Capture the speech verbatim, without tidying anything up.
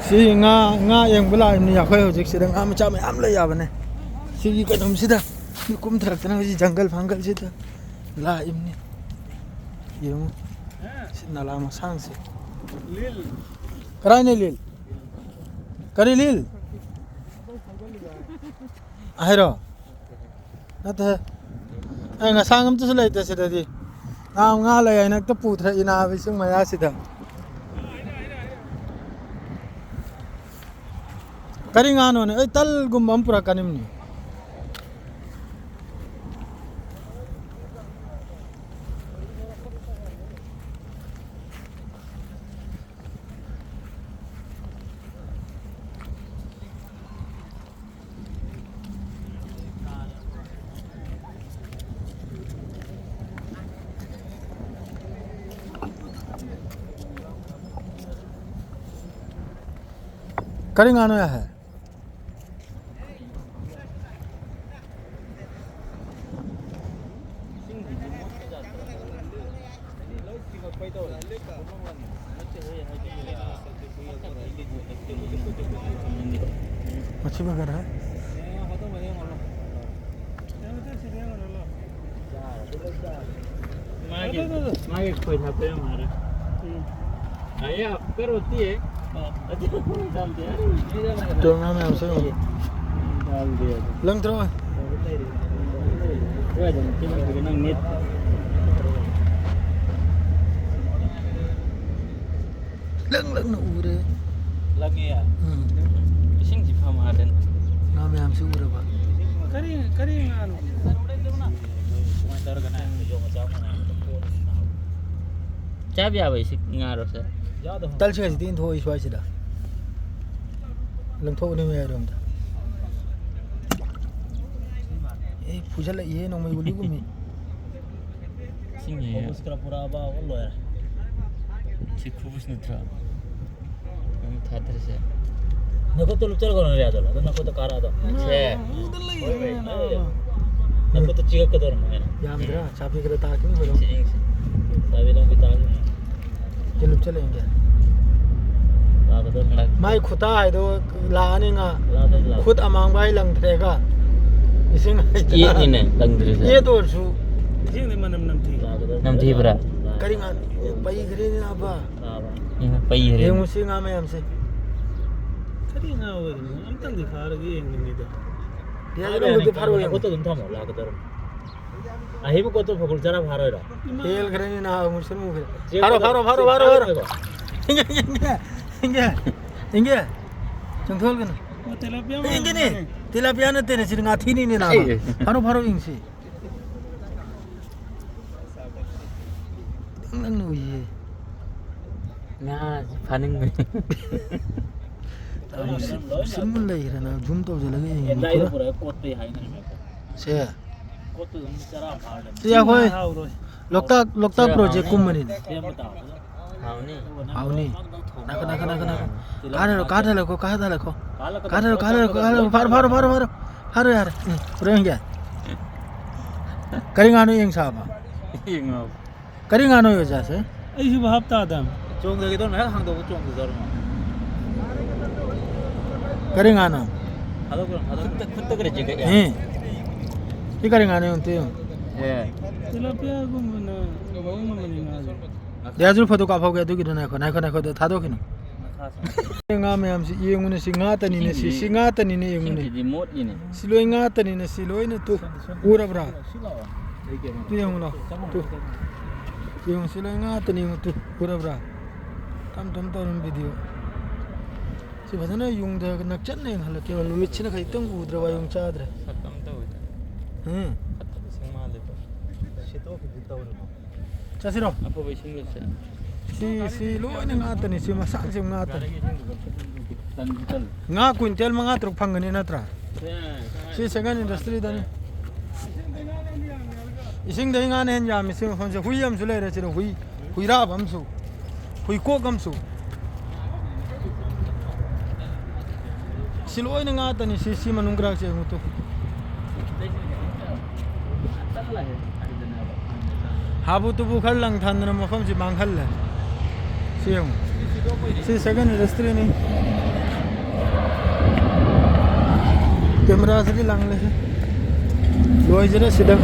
ꯁꯤ ꯉꯥ, ꯉꯥ ꯌꯦꯡꯕ ꯂꯥꯛꯏꯕꯅꯤ ꯑꯩꯈꯣꯏ꯫ ꯍꯧꯖꯤꯛꯁꯤꯗ ꯉꯥ ꯃꯆꯥ ꯃꯌꯥꯝ ꯂꯩ ꯌꯥꯕꯅꯦ꯫ ꯁꯤꯒꯤ ꯀꯩꯅꯣꯝꯁꯤꯗ ꯃꯤ ꯀꯨꯝꯊꯔꯛꯇꯅ ꯍꯧꯖꯤꯛ ꯖꯪꯒꯜ ꯐꯪꯒꯜꯁꯤꯗ ꯂꯥꯛꯏꯕꯅꯤ꯫ ꯌꯦꯡꯉꯨ꯫ ꯁꯤ ꯅꯂꯥ ꯃꯁꯥꯡꯁꯦ꯫ ꯀꯔꯥꯏꯅꯦ ꯂꯤꯜ? ꯀꯔꯤ ꯂꯤꯜ? ꯍꯥꯏꯔꯣ? ꯅꯠꯇꯦ꯫ ꯑꯩ ꯉꯁꯥꯡ ꯑꯝꯇꯁꯨ ꯂꯩꯇꯦ ꯁꯤꯗꯗꯤ꯫ ꯉꯥ, ꯉꯥ ꯂꯩ ꯍꯥꯏꯅ ꯍꯦꯛꯇ ꯄꯨꯊꯔꯛꯏ ꯅꯥꯕ ꯏꯁꯤꯡ ꯃꯌꯥꯁꯤꯗ꯫ ꯀꯔꯤ ꯉꯥꯅꯣꯅꯦ? ꯑꯩ ꯇꯜꯒꯨꯝꯕ ꯑꯃ ꯄꯨꯔꯛꯀꯅꯤꯝꯅꯤ꯫ ꯀꯔꯤ ꯉꯥꯅꯣ ꯌꯥꯍꯦ? ꯃꯁꯤ ꯕꯒꯔ ꯍꯥꯏ? ꯃꯥꯒꯤ, ꯃꯥꯒꯤ ꯈꯣꯏ ꯊꯥꯛꯄ ꯌꯥꯝ ꯍꯥꯏꯔꯦ꯫ ꯎꯝ꯫ ꯑꯌꯥ, ꯀꯔꯣꯇꯤ ꯍꯦ꯫ ꯑꯗꯨ ꯗꯥꯜꯗꯤ ꯍꯥꯏꯔꯦ꯫ ꯇꯣ ꯉꯥ ꯃꯌꯥꯝꯁꯦ ꯌꯦꯡꯉꯣ꯫ ꯗꯥꯜꯗꯤ ꯍꯥꯏꯔꯦ꯫ ꯂꯪꯊ꯭ꯔꯣ꯫ ꯅꯪ ꯅꯤꯠ꯫ ꯂꯪ ꯂꯪꯅ ꯎꯔꯦ꯫ ꯂꯪꯉꯦ꯫ ꯎꯝ꯫ ꯏꯁꯤꯡꯁꯤ ꯐ ꯃꯥꯜꯂꯦ꯫ ꯉꯥ ꯃꯌꯥꯝꯁꯤ ꯎꯔꯕ? ꯀꯔꯤ, ꯀꯔꯤ ꯉꯥꯅꯣ? ꯁꯨꯃꯥꯏꯅ ꯇꯧꯔꯒꯅꯦ, ꯌꯣꯡ ꯃꯆꯥ ꯑꯃ ꯉꯥꯅꯨꯗ ꯀꯣꯟꯅ ꯁꯥꯕ꯫ ꯆꯥꯕ ꯌꯥꯕ ꯏꯁꯤꯡ ꯉꯥꯔꯣ, ꯁꯦ? ꯌꯥꯗꯕ꯫ ꯇꯜꯁꯦ ꯁꯤꯗꯤ ꯏꯟꯊꯣꯛꯏ ꯁ꯭ꯋꯥꯏꯁꯤꯗ꯫ ꯂꯪꯊꯣꯛꯎꯅꯦ ꯃꯌꯥꯏꯔꯣꯝꯗ꯫ ꯑꯦ, ꯐꯨꯖꯜꯂꯛꯏꯍꯦ ꯅꯣꯡꯃꯩ ꯒꯨꯂꯤꯒꯨꯝꯕꯤ꯫ ꯏꯁꯤꯡ ꯍꯦꯛ꯫ ꯈꯨꯕꯨꯁ ꯈꯔ ꯄꯨꯔꯛꯑꯕ ꯂꯣꯏꯔꯦ꯫ ꯁꯤ ꯈꯨꯕꯨꯁ ꯅꯠꯇ꯭ꯔꯣ? ꯅꯪ ꯊꯥꯗꯔꯤꯁꯦ꯫ ꯅꯈꯨꯠꯇ ꯂꯨꯞꯆꯔꯒ ꯍꯣꯠꯅꯔꯦ ꯑꯗꯣ, ꯑꯗꯣ ꯅꯈꯨꯠꯇ ꯀꯥꯔꯛꯑꯗꯣ꯫ ꯁꯦ꯫ ꯃꯨꯗ ꯂꯩ꯫ ꯍꯣꯏ, ꯍꯣꯏ, ꯍꯣꯏ꯫ ꯅꯈꯨꯠꯇ ꯆꯤꯛꯂꯛꯀꯗꯧꯔꯝꯃꯣ ꯍꯥꯏꯅ꯫ ꯌꯥꯝꯗ꯭ꯔꯥ? ꯆꯥꯕꯤ ꯈꯔ ꯇꯥꯔꯛꯀꯅꯤ ꯑꯩꯈꯣꯏꯔꯣꯝ꯫ ꯁꯤ ꯌꯦꯡꯁꯤ꯫ ꯆꯥꯕꯤ ꯂꯝꯕꯤ ꯇꯥꯔꯛꯀꯅꯤ꯫ ꯁꯤ ꯂꯨꯞꯆꯜꯂꯛꯑꯦ꯫ ꯇꯥꯒꯗꯧꯔꯦ꯫ ꯃꯥꯏ ꯈꯨꯇꯥ ꯍꯥꯏꯗꯣ ꯂꯥꯛꯑꯅꯤ ꯉꯥ꯫ ꯂꯥꯛꯑꯗꯣꯏꯅꯤ, ꯂꯥꯛꯑꯗꯣꯏꯅꯤ꯫ ꯈꯨꯠ ꯑꯃꯥꯡꯕ ꯍꯥꯏ ꯂꯪꯗ꯭ꯔꯦꯒ꯫ ꯏꯁꯤꯡ ꯍꯥꯏꯗ꯫ ꯏꯌꯦꯠꯅꯤꯅꯦ ꯂꯪꯗ꯭ꯔꯤꯁꯦ꯫ ꯏꯌꯦꯠ ꯑꯣꯏꯔꯁꯨ꯫ ꯏꯁꯤꯡꯗꯤ ꯃꯅꯝ ꯅꯝꯊꯤ꯫ ꯂꯥꯛꯀꯗꯧꯔꯦ꯫ ꯅꯝꯊꯤꯕ꯭ꯔꯥ? ꯀꯔꯤ ꯉꯥ? ꯄꯩꯈ꯭ꯔꯦꯅꯦ ꯅꯥꯕ꯫ ꯂꯥꯛꯑꯕ? ꯎꯝ, ꯄꯩꯈ꯭ꯔꯦ꯫ ꯌꯦꯡꯉꯨꯁꯤ ꯉꯥ ꯃꯌꯥꯝꯁꯦ꯫ ꯀꯔꯤ ꯉꯥ ꯑꯣꯏꯔꯤꯅꯣ? ꯑꯝꯇꯪꯗꯤ ꯐꯥꯔꯒ ꯌꯦꯡꯅꯤꯡꯉꯤꯗ꯫ ꯌꯥꯔꯦ, ꯅꯪꯕꯨꯗꯤ ꯐꯥꯔꯣ ꯌꯦꯡꯉꯣ꯫ ꯈꯨꯠꯇ ꯑꯗꯨꯝ ꯊꯝꯃꯣ, ꯂꯥꯛꯀꯗꯧꯔꯦ꯫ ꯑꯍꯤꯡꯕ ꯀꯣꯠꯇ ꯐꯒꯨꯜ ꯆꯔꯥ ꯐꯥꯔꯣꯏꯔꯣ? ꯍꯦꯜꯈ꯭ꯔꯦꯅꯦ ꯅꯥꯕ, ꯃꯨꯁꯨꯟ ꯃꯨꯈ꯭ꯔꯦ꯫ ꯆꯦꯡ ꯐꯥꯔꯣ, ꯐꯥꯔꯣ, ꯐꯥꯔꯣ, ꯆꯦꯡ ꯐꯥꯔꯣ, ꯐꯥꯔꯣ꯫ ꯐꯥꯔꯣꯏꯀꯣ? ꯏꯪꯒꯦ, ꯏꯪꯒꯦ, ꯏꯪꯒꯦ, ꯏꯪꯒꯦ꯫ ꯆꯪꯊꯣꯛꯍꯜꯒꯅꯨ꯫ ꯑꯣ, ꯇꯤꯂꯥꯄꯤꯌꯥ ꯏꯪꯒꯦꯅꯦ꯫ ꯃꯥꯜꯂꯦ꯫ ꯇꯤꯂꯥꯄꯤꯌꯥ ꯅꯠꯇꯦꯅꯦ, ꯁꯤꯗꯤ ꯉꯥꯊꯤꯅꯤꯅꯦ ꯅꯥꯕ꯫ ꯑꯩ꯫ ꯐꯥꯔꯣ, ꯐꯥꯔꯣ, ꯌꯦꯡꯁꯤ꯫ ꯈꯤꯇꯪ ꯅꯪꯅ ꯎꯏꯌꯦ꯫ ꯉꯥꯁꯤ ꯐꯥꯅꯤꯡꯕꯅꯤ꯫ ꯃꯨꯁꯤꯟ, ꯃꯨꯁꯤꯟ ꯃꯨꯟ ꯂꯩꯈ꯭ꯔꯦ ꯅꯥꯕ꯫ ꯖꯨꯝ ꯇꯧꯁꯤꯜꯂꯒ ꯌꯦꯡꯉꯦ꯫ ꯑꯦꯟꯗꯥꯏꯗ ꯄꯨꯔꯥ ꯄꯨꯔꯛꯑ ꯀꯣꯠꯄꯩ ꯍꯥꯏꯅꯔꯤꯃꯦꯀꯣ꯫ ꯁꯦ꯫ ꯁꯤ ꯑꯩꯈꯣꯏ ꯂꯣꯛꯇꯥꯛ, ꯂꯣꯛꯇꯥꯛ ꯄ꯭ꯔꯣꯖꯦꯛ ꯀꯨꯝꯕꯅꯤꯅꯦ꯫ ꯍꯥꯎꯅꯤ꯫ ꯉꯥꯏꯈꯣ, ꯉꯥꯏꯈꯣ, ꯉꯥꯏꯈꯣ, ꯉꯥꯏꯈꯣ꯫ ꯀꯥꯊꯔꯣ, ꯀꯥꯊꯔꯣ, ꯀꯥꯊꯔꯣ꯫ ꯀꯥꯊꯔꯣ, ꯀꯥꯊꯔꯣ, ꯀꯥꯊꯔꯣ꯫ ꯐꯥꯔꯣ, ꯐꯥꯔꯣ, ꯐꯥꯔꯣ, ꯐꯥꯔꯣ꯫ ꯐꯥꯔꯣ ꯌꯥꯔꯦ꯫ ꯎꯝ, ꯄꯨꯔꯥ ꯌꯦꯡꯒꯦ꯫ ꯀꯔꯤ ꯉꯥꯅꯣ ꯌꯦꯡ ꯁꯥꯕ? ꯌꯦꯡꯉꯣ꯫ ꯀꯔꯤ ꯉꯥꯅꯣ ꯑꯣꯖꯥꯁꯦ? ꯑꯩꯁꯨ ꯚꯥꯞ ꯇꯥꯗꯕ꯫ ꯆꯣꯡꯊꯒꯦ ꯇꯧꯔꯝꯃꯦ, ꯍꯦꯛ ꯍꯥꯡꯗꯣꯛꯑꯒ ꯆꯣꯡꯊꯖꯔꯝꯃꯣ꯫ ꯀꯔꯤ ꯉꯥꯅꯣ? ꯊꯥꯗꯣꯛꯈ꯭ꯔꯣ, ꯊꯥꯗꯣꯛꯈ꯭ꯔꯣ꯫ ꯈꯨꯠꯇ, ꯈꯨꯠꯇ ꯈꯔ ꯆꯤꯛꯑꯦ꯫ ꯑꯦ꯫ ꯁꯤ ꯀꯔꯤ ꯉꯥꯅꯣ ꯌꯦꯡꯉꯨ, ꯌꯦꯡꯉꯨ꯫ ꯑꯦ꯫ ꯇꯤꯂꯥꯄꯤꯌꯥꯒꯨꯝꯕꯅ ꯃꯑꯣꯡ ꯑꯃꯅꯤ ꯉꯥꯁꯦ꯫ ꯗꯤꯌꯥꯖꯨ ꯐꯣꯇꯣ ꯀꯥꯞꯍꯧꯒꯦ ꯑꯗꯨꯒꯤꯗꯣ, ꯉꯥꯏꯈꯣ, ꯉꯥꯏꯈꯣ, ꯉꯥꯏꯈꯣ, ꯑꯗꯨ ꯊꯥꯗꯣꯛꯈꯤꯅꯨ꯫ ꯃꯈꯥ ꯁꯥꯡꯅ꯫ ꯉꯥ ꯃꯌꯥꯝꯁꯤ ꯌꯦꯡꯉꯨꯅꯦ, ꯁꯤ ꯉꯥꯇꯅꯤꯅꯦ, ꯁꯤ, ꯏꯁꯤꯡꯁꯤꯗꯤ, ꯁꯤ ꯉꯥꯇꯅꯤꯅꯦ, ꯌꯦꯡꯉꯨꯅꯦ꯫ ꯏꯁꯤꯡꯁꯤꯗꯤ ꯃꯣꯠꯂꯤꯅꯦ꯫ ꯁꯤ ꯂꯣꯏ ꯉꯥꯇꯅꯤꯅꯦ, ꯁꯤ ꯂꯣꯏꯅ ꯇꯨ꯫ ꯎꯔꯕ꯭ꯔꯥ? ꯁꯤ ꯂꯥꯛꯑꯣ꯫ ꯑꯩ ꯀꯩꯅꯣ꯫ ꯇꯨ ꯌꯦꯡꯉꯨ ꯂꯥꯎ꯫ ꯇꯨ꯫ ꯌꯦꯡꯉꯨ, ꯁꯤ ꯂꯣꯏ ꯉꯥꯇꯅꯤ, ꯌꯦꯡꯉꯨ ꯇꯨ꯫ ꯎꯔꯕ꯭ꯔꯥ? ꯇꯝ ꯇꯝ ꯇꯧꯔꯝ ꯚꯤꯗꯤꯑꯣ꯫ ꯁꯤ ꯐꯖꯅ ꯌꯨꯡꯗ ꯅꯛꯆꯟꯅ ꯌꯦꯡꯍꯜꯂꯛꯀꯦꯕ꯫ ꯅꯨꯃꯤꯠꯁꯤꯅ ꯈꯖꯤꯛꯇꯪ ꯎꯗ꯭ꯔꯕ ꯌꯨꯡ ꯆꯥꯗ꯭ꯔꯦ꯫ ꯁꯛ ꯑꯃ ꯇꯧꯋꯤꯗ꯫ ꯎꯝ꯫ ꯐꯠꯇꯕ ꯏꯁꯤꯡ ꯃꯥꯜꯂꯦꯕ꯫ ꯁꯤꯠꯇꯣꯛꯈꯤꯕꯗꯤ ꯇꯧꯔꯦꯀꯣ꯫ ꯆꯠꯁꯤꯔꯣ? ꯑꯐꯕ ꯏꯁꯤꯡꯗꯣ ꯁꯦ-, ꯁꯤ, ꯁꯤ ꯂꯣꯏꯅ ꯉꯥꯛꯇꯅꯤ, ꯁꯤ ꯃꯁꯥꯁꯦ ꯉꯥꯛꯇꯅꯤ꯫ ꯒꯥꯔꯤꯒꯤ ꯏꯁꯤꯡꯗꯨꯒ ꯇꯟꯁꯨ ꯇꯜꯂꯤ꯫ ꯉꯥ ꯀ꯭ꯋꯤꯟꯇꯦꯜ ꯃꯉꯥ ꯇꯔꯨꯛ ꯐꯪꯒꯅꯤ ꯅꯠꯇ꯭ꯔꯥ? ꯁꯦ, ꯁꯤ ꯁꯦꯀꯦꯟ ꯏꯟꯗꯁꯇ꯭ꯔꯤꯗꯅꯤ꯫ ꯏꯁꯤꯡꯗꯩ ꯉꯥꯅ ꯍꯦꯟꯅ ꯌꯥꯝꯃꯤ ꯁꯤ ꯃꯐꯝꯁꯦ꯫ ꯍꯨꯏ ꯑꯃꯁꯨ ꯂꯩꯔꯦ ꯁꯤꯗ, ꯍꯨꯏ, ꯍꯨꯏꯔꯥꯕ ꯑꯃꯁꯨ, ꯍꯨꯏꯀꯣꯛ ꯑꯃꯁꯨ꯫ ꯁꯤ ꯂꯣꯏꯅ ꯉꯥꯛꯇꯅꯤ꯫ ꯁꯤ, ꯁꯤ ꯃꯅꯨꯡ ꯈꯔ ꯌꯦꯡꯉꯨ ꯇꯨ꯫ ꯍꯥꯕꯨ ꯇꯨꯕꯨ ꯈꯔ ꯂꯪꯊꯟꯗꯅ ꯃꯐꯝꯁꯤ ꯃꯥꯡꯍꯜꯂꯦ꯫ ꯁꯤ ꯌꯦꯡꯉꯨ꯫ ꯁꯤ ꯁꯦꯀꯦꯟ ꯔꯦꯁꯇ꯭ꯔꯤꯅꯤ꯫ ꯀꯦꯃꯦꯔꯥꯁꯤꯗꯤ ꯂꯪꯂꯦ꯫ ꯂꯣꯏꯖꯔꯦ ꯁꯤꯗ꯫